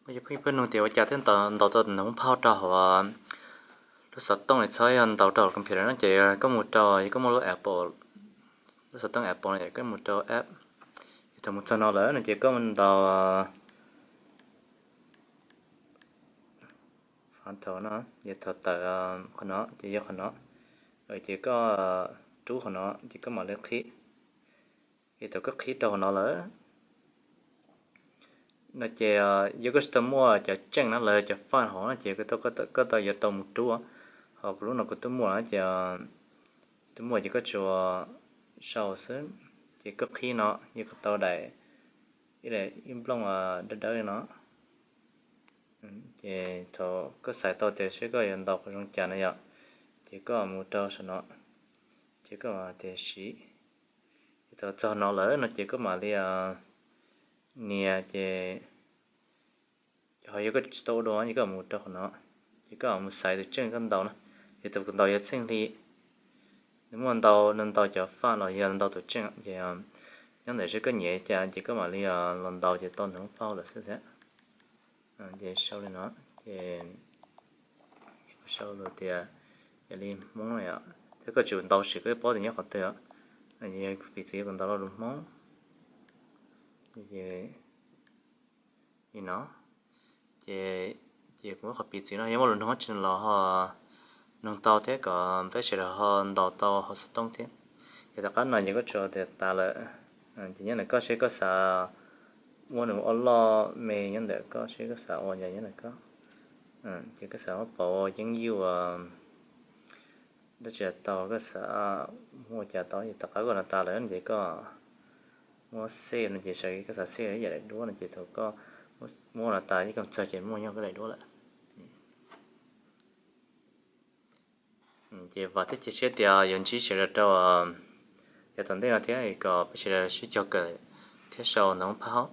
Yog phooj ywg nug tias ua cas thiaj ntaus tau ntawv phauj rau hauv lub xov tooj, txhob yog ntaus rau hauv computer no ces koj mus rau, yog koj muaj lub Apple, lub xov tooj Apple no ces koj mus rau app. Yog thaum mus txog no lawm no ces koj mus ntaus, thaum no, yog thaum tawm qhov no ces yog qhov no, ces koj rub qhov no ces koj mam li qhib. Yog thaum koj qhib rau qhov no lawm no ces yog koj tsis tau muaj cov tseej no los cov file hauv no ces koj tau yuav tau mus rub. Ho kuv lub no kuv twb muaj no ces, twb muaj ces koj tsuas sau xwb. Ces koj qhib no, yog koj tau daim, ib nplooj dawb dawb li no. Ces thaum koj xaiv tau tias seb koj yuav ntaus qhov zoo cas no yom, ces koj mus rau saum no, ces koj mam tias siv. Ces thaum txog no lawm no ces koj mam li nias ces, ho yog koj tsis tau ua dua ces koj mus rau qhov no, ces koj mus xaiv tus tseej koj ntaus na. Ces tus kuv ntaus yog txheej hli. Nws muaj ntau, nws ntaus cov file los yog ntaus tus tseej ces nyob ntawm seb koj nyiam cas ces koj mam li los ntaus ces tau ntawv phauj lawm xwb thiab. Ces sau li no, ces kuv sau lus tias yog li Hmoob no yom, thiab koj tsum ntaus sim koj paub tias nyob qhov twg os. Yog piv txwv yog kuv ntaus lo lus Hmoob li no, ces, ces kuv muab qhov piv txwv no yog muaj lus noog tsis los ho noog tau thiab kom peb sawv daws ho ntaus tau hauv xov tooj thiab. Ces tom qab no ces koj tsuas tias tas lawm. Ces nyob ntawm koj seb koj xav muab nws ua loj me, nyob ntawm koj seb koj xav ua cas nyob ntawm koj. Ces koj xav muab pauv yeeb yug dab tsi tau, koj xav muab ua cas tau. Ces tom qab koj no tas lawm ces koj muab save no ces sawv, koj xav save ib yam daim duab no ces thaum koj muab no tas ib koog txog ces muaj nyob koj daim duab lawm. Ces vam thiab cia siab tias yuav ntsib sawv daws rau yav tom ntej no thiab kom peb sawv daws sib cog kawm thiab sau ntawv phauj.